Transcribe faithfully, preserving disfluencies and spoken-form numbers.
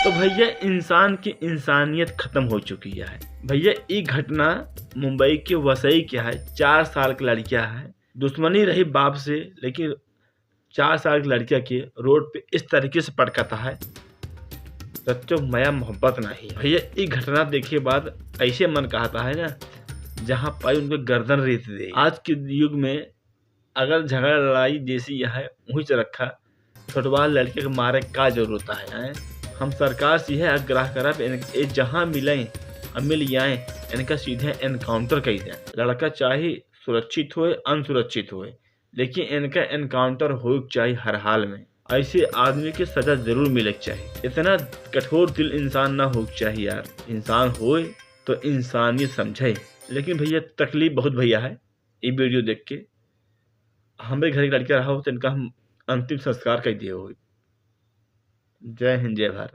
तो भैया, इंसान की इंसानियत खत्म हो चुकी है। भैया, ई घटना मुंबई के वसई के है। चार साल के लड़किया है, दुश्मनी रही बाप से, लेकिन चार साल के लड़किया के रोड पे इस तरीके से पटकाता है, सच्चो मया मोहब्बत नहीं। भैया, ई घटना देखे बाद ऐसे मन कहता है ना, जहाँ पाई उनको गर्दन रेत दे। आज के युग में अगर झगड़ा लड़ाई जैसी यह है, वही से रखा, छोटवा लड़के के मारे का जरूरत है, हैं? हम सरकार से यह आग्रह करब, इन-, ये जहाँ मिलें और मिल जाएं, इनका सीधे एनकाउंटर कर दें। लड़का चाहे सुरक्षित होए, अनसुरक्षित होए, लेकिन इनका एनकाउंटर होए के चाही हर हाल में। ऐसे आदमी के सजा जरूर मिले के चाही। इतना कठोर दिल इंसान ना हो के चाही यार। इंसान होए तो इंसानियत समझे। लेकिन भैया, तकलीफ बहुत भैया है। ई वीडियो देख के हमरे घर के लड़का रहा हो तो इनका हम अंतिम संस्कार कर दिए हो। जय हिंद, जय भारत।